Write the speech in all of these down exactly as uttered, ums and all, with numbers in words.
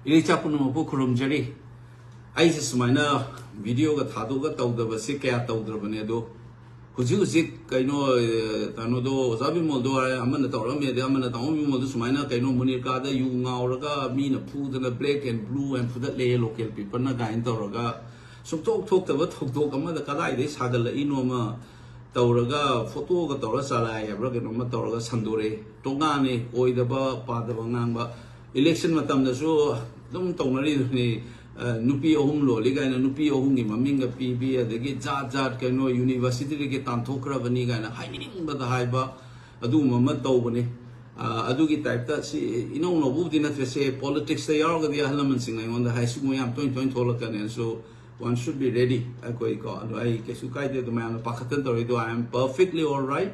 ꯏꯔꯩꯆꯥ ꯄꯨꯝꯅꯃꯛꯄꯨ ꯈꯨꯔꯨꯝꯖꯔꯤ꯫ ꯑꯩꯁꯦ ꯁꯨꯃꯥꯏꯅ ꯚꯤꯗꯤꯑꯣꯒ ꯊꯥꯗꯣꯛꯑꯒ ꯇꯧꯗꯕꯁꯦ ꯀꯌꯥ ꯇꯧꯗ꯭ꯔꯕꯅꯦ, ꯑꯗꯣ ꯍꯧꯖꯤꯛ ꯍꯧꯖꯤꯛ ꯀꯩꯅꯣ, ꯑꯦ, ꯀꯩꯅꯣꯗꯣ, ꯑꯣꯖꯥ ꯕꯤꯃꯣꯜꯗꯣ ꯍꯥꯏ, ꯑꯃꯅ ꯇꯧꯔꯛꯑꯝꯃꯦ, ꯑꯗꯩ ꯑꯃꯅ ꯇꯧꯔꯝꯃꯤ, ꯕꯤꯃꯣꯜꯗꯣ ꯁꯨꯃꯥꯏꯅ ꯀꯩꯅꯣ ꯃꯨꯅꯤꯔꯀꯥꯗ ꯌꯨ ꯉꯥꯎꯔꯒ ꯃꯤꯅ ꯐꯨꯗꯅ black and blue ꯍꯥꯏꯅ ꯐꯨꯗꯠꯂꯦ local peopleꯅ ꯀꯥꯏꯅ ꯇꯧꯔꯒ ꯁꯨꯡꯊꯣꯛ ꯊꯣꯛꯇꯕ ꯊꯧꯗꯣꯛ ꯑꯃꯗ ꯀꯗꯥꯏꯗꯒꯤ ꯁꯥꯒꯠꯂꯛꯏꯅꯣ ꯑꯃ ꯇꯧꯔꯒ ꯐꯣꯇꯣꯒ ꯇꯧꯔ ꯆꯂꯥꯏ ꯍꯥꯏꯕ꯭ꯔꯥ ꯀꯩꯅꯣꯝꯃ ꯇꯧꯔꯒ ꯁꯟꯗꯣꯔꯛꯑꯦ꯫ ꯇꯣꯉꯥꯟꯅꯦ ꯑꯣꯏꯗꯕ ꯄꯥꯗꯕ ꯉꯥꯡꯕ꯫ ꯏꯂꯦꯛꯁꯟ ꯃꯇꯝꯗꯁꯨ ꯑꯗꯨꯝ ꯇꯧꯅꯔꯤꯗꯨꯅꯤ, ꯑ, ꯅꯨꯄꯤ ꯑꯍꯨꯝ ꯂꯣꯜꯂꯤ ꯀꯥꯏꯅ ꯅꯨꯄꯤ ꯑꯍꯨꯝꯒꯤ ꯃꯃꯤꯡꯒ ꯄꯤꯕꯤ, ꯑꯗꯒꯤ ꯖꯥꯠ ꯖꯥꯠ ꯀꯩꯅꯣ ꯌꯨꯅꯤꯚꯔꯁꯤꯇꯤꯗꯒꯤ ꯇꯥꯟꯊꯣꯛꯈ꯭ꯔꯕꯅꯤ ꯀꯥꯏꯅ ꯍꯥꯏꯅꯤꯡꯕꯗ ꯍꯥꯏꯕ, ꯑꯗꯨꯒꯨꯝꯕ ꯑꯃ ꯇꯧꯕꯅꯤ꯫ ꯑ, ꯑꯗꯨꯒꯤ ꯇꯥꯏꯞꯇ ꯁꯤ ꯏꯅꯧ ꯅꯧꯕꯕꯨꯗꯤ ꯅꯠꯇ꯭ꯔꯦ, ꯁꯦ ꯄꯣꯂꯤꯇꯤꯛꯁꯇ ꯌꯥꯎꯔꯒꯗꯤ ꯑꯍꯜ ꯂꯃꯟꯁꯤꯡꯅ ꯑꯩꯉꯣꯟꯗ ꯍꯥꯏ, "ꯁꯤꯒꯨꯝꯕ ꯌꯥꯝ ꯇꯣꯏꯅ ꯇꯣꯏꯅ ꯊꯣꯛꯂꯛꯀꯅꯤ, so one should be ready." ꯑꯩꯈꯣꯏ ꯀꯣ, ꯑꯗꯣ ꯑꯩ ꯀꯩꯁꯨ ꯀꯥꯏꯗꯦ, ꯑꯗꯨ ꯃꯌꯥꯝꯅ ꯄꯥꯈꯠꯇꯅ ꯇꯧꯔꯤꯗꯣ, I am perfectly all right.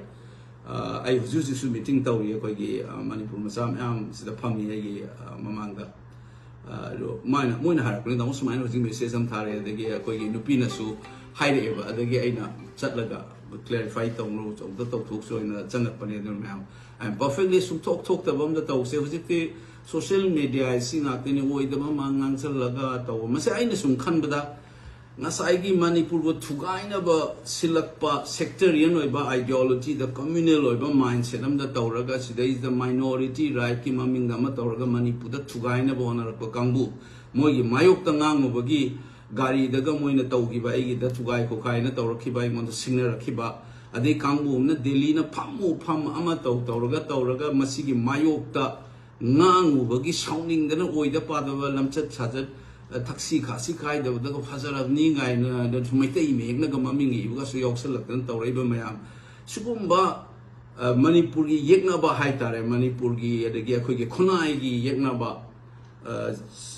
ꯑ, ꯑꯩ ꯍꯧꯖꯤꯛ ꯍꯧꯖꯤꯛꯁꯨ ꯃꯤꯇꯤꯡ ꯇꯧꯔꯤ, ꯑꯩꯈꯣꯏꯒꯤ, ꯑ, ꯃꯅꯤꯄꯨꯔ ꯃꯆꯥ ꯃꯌꯥꯝ ꯁꯤꯗ ꯐꯝꯃꯤ ꯑꯩꯒꯤ, ꯑ, ꯃꯃꯥꯡꯗ꯫ ꯑ, ꯑꯗꯣ ꯃꯥꯅ, ꯃꯣꯏꯅ ꯍꯥꯏꯔꯛꯄꯅꯤ, "ꯇꯥꯃꯣ ꯁꯨꯃꯥꯏꯅ ꯍꯧꯖꯤꯛ ꯃꯦꯁꯦꯖ ꯑꯃ ꯊꯥꯔꯛꯑꯦ", ꯑꯗꯒꯤ ꯑꯩꯈꯣꯏꯒꯤ ꯅꯨꯄꯤꯅꯁꯨ ꯍꯥꯏꯔꯛꯑꯦꯕ, ꯑꯗꯒꯤ ꯑꯩꯅ ꯆꯠꯂꯒ clarify ꯇꯧꯅꯔꯨ, ꯑꯝꯇ ꯇꯧꯊꯣꯛꯁꯤ ꯑꯣꯏꯅ ꯆꯪꯉꯛꯄꯅꯦ꯫ ꯑꯗꯨꯅ ꯃꯌꯥꯝ, I am perfectly ꯁꯨꯡꯊꯣꯛ ꯊꯣꯛꯇꯕ ꯑꯝꯗ ꯇꯧꯁꯦ꯫ ꯍꯧꯖꯤꯛꯇꯤ social media ꯁꯤ ꯉꯥꯛꯇꯅꯤ, ꯑꯣꯏꯗꯕ ꯑꯃ ꯉꯥꯡꯁꯜꯂꯒ ꯇꯧꯕ꯫ ꯃꯁꯤ ꯑꯩꯅ ꯁꯨꯝ ꯈꯟꯕꯗ ꯉꯁꯥꯏꯒꯤ ꯃꯅꯤꯄꯨꯔꯕꯨ ꯊꯨꯒꯥꯏꯅꯕ ꯁꯤꯜꯂꯛꯄ sectarian ꯑꯣꯏꯕ ideologyꯗ, communal ꯑꯣꯏꯕ mindset ꯑꯃꯗ ꯇꯧꯔꯒ, ꯁꯤꯗꯩꯁꯤꯗ minority rightꯀꯤ ꯃꯃꯤꯡꯗ ꯑꯃ ꯇꯧꯔꯒ ꯃꯅꯤꯄꯨꯔꯗ ꯊꯨꯒꯥꯏꯅꯕ ꯍꯣꯠꯅꯔꯛꯄ ꯀꯥꯡꯕꯨ, ꯃꯣꯏꯒꯤ ꯃꯥꯌꯣꯛꯇ ꯉꯥꯡꯉꯨꯕꯒꯤ ꯒꯥꯔꯤꯗꯒ ꯃꯣꯏꯅ ꯇꯧꯈꯤꯕ, ꯑꯩꯒꯤꯗ ꯊꯨꯒꯥꯏ ꯈꯣꯠꯀꯥꯏꯅ ꯇꯧꯔꯛꯈꯤꯕ, ꯑꯩꯉꯣꯟꯗ ꯁꯤꯡꯅꯔꯛꯈꯤꯕ, ꯑꯗꯩ ꯀꯥꯡꯕꯨ ꯑꯃꯅ ꯗꯦꯜꯂꯤꯅ ꯐꯝꯃꯨ ꯐꯝ ꯑꯃ ꯇꯧ ꯇꯧꯔꯒ ꯇꯧꯔꯒ ꯃꯁꯤꯒꯤ ꯃꯥꯌꯣꯛꯇ ꯉꯥꯡꯉꯨꯕꯒꯤ ꯁꯥꯎꯅꯤꯡꯗꯅ ꯑꯣꯏꯗ ꯄꯥꯗꯕ ꯂꯝꯆꯠ ꯁꯥꯖꯠ, ꯑ, ꯊꯛꯁꯤ ꯈꯥꯁꯤ ꯈꯥꯏꯗꯕꯗꯒ ꯐꯖꯔꯕꯅꯤ ꯀꯥꯏꯅ ꯑꯗꯨꯁꯨ ꯃꯩꯇꯩ ꯃꯌꯦꯛꯅꯒ ꯃꯃꯤꯡ ꯏꯕꯒꯁꯨ ꯌꯥꯎꯁꯜꯂꯛꯇꯅ ꯇꯧꯔꯛꯏꯕ ꯃꯌꯥꯝ ꯁꯤꯒꯨꯝꯕ, ꯑ, ꯃꯅꯤꯄꯨꯔꯒꯤ ꯌꯦꯛꯅꯕ ꯍꯥꯏꯇꯥꯔꯦ, ꯃꯅꯤꯄꯨꯔꯒꯤ ꯑꯗꯒꯤ ꯑꯩꯈꯣꯏꯒꯤ ꯈꯨꯟꯅꯥꯏꯒꯤ ꯌꯦꯛꯅꯕ, ꯑ,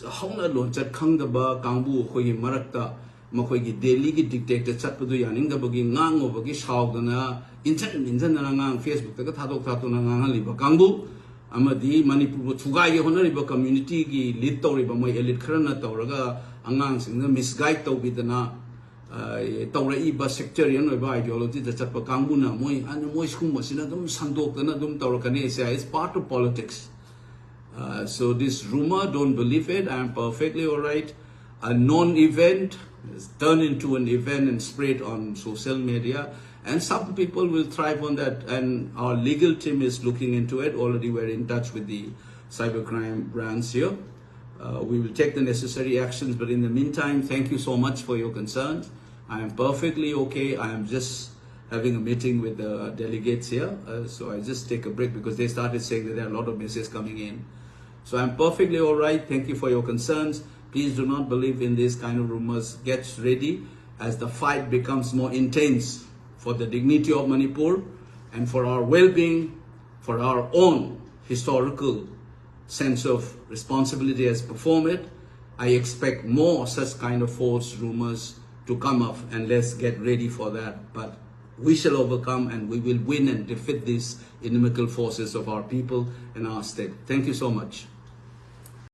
ꯍꯧꯅ ꯂꯣꯟꯆꯠ ꯈꯪꯗꯕ ꯀꯥꯡꯕꯨ ꯑꯩꯈꯣꯏꯒꯤ ꯃꯔꯛꯇ ꯃꯈꯣꯏꯒꯤ ꯗꯦꯜꯂꯤꯒꯤ dictator ꯆꯠꯄꯗꯨ ꯌꯥꯅꯤꯡꯗꯕꯒꯤ ꯉꯥꯡꯉꯨꯕꯒꯤ ꯁꯥꯎꯗꯅ ꯏꯟꯖꯟ ꯏꯟꯖꯟꯗꯅ ꯉꯥꯡ Facebookꯇꯒ ꯊꯥꯗꯣꯛ ꯊꯥꯗꯣꯛꯇꯅ ꯉꯥꯡꯍꯜꯂꯤꯕ ꯀꯥꯡꯕꯨ, ꯑꯃꯗꯤ ꯃꯅꯤꯄꯨꯔꯕꯨ ꯊꯨꯒꯥꯏꯒꯦ ꯍꯣꯠꯅꯔꯤꯕ communityꯒꯤ lead ꯇꯧꯔꯤꯕ ꯃꯣꯏ elite ꯈꯔꯅ ꯇꯧꯔꯒ ꯑꯉꯥꯡꯁꯤꯡꯗ misguide ꯇꯧꯕꯤꯗꯅ, ꯑ, ꯇꯧꯔꯛꯏꯕ sectarian ꯑꯣꯏꯕ ideologyꯗ ꯆꯠꯄ ꯀꯥꯡꯕꯨꯅ ꯃꯣꯏ, ꯃꯣꯏ ꯁꯤꯒꯨꯝꯕꯁꯤꯅ ꯑꯗꯨꯝ ꯁꯟꯗꯣꯛꯇꯅ ꯑꯗꯨꯝ ꯇꯧꯔꯛꯀꯅꯤ꯫ It's part of politics꯫ Uh, so this rumor, don't believe it. I'm perfectly all right. A non-event is turned into an event and spread on social media. And some people will thrive on that. And our legal team is looking into it. Already we're in touch with the cybercrime branch here. Uh, we will take the necessary actions. But in the meantime, thank you so much for your concerns. I am perfectly okay. I am just having a meeting with the delegates here. Uh, so I just take a break because they started saying that there are a lot of messages coming in. So I'm perfectly all right. Thank you for your concerns. Please do not believe in these kind of rumors. Get ready as the fight becomes more intense for the dignity of Manipur and for our well-being, for our own historical sense of responsibility as perform it. I expect more such kind of false rumors to come up, and let's get ready for that. But we shall overcome, and we will win and defeat these inimical forces of our people and our state. Thank you so much.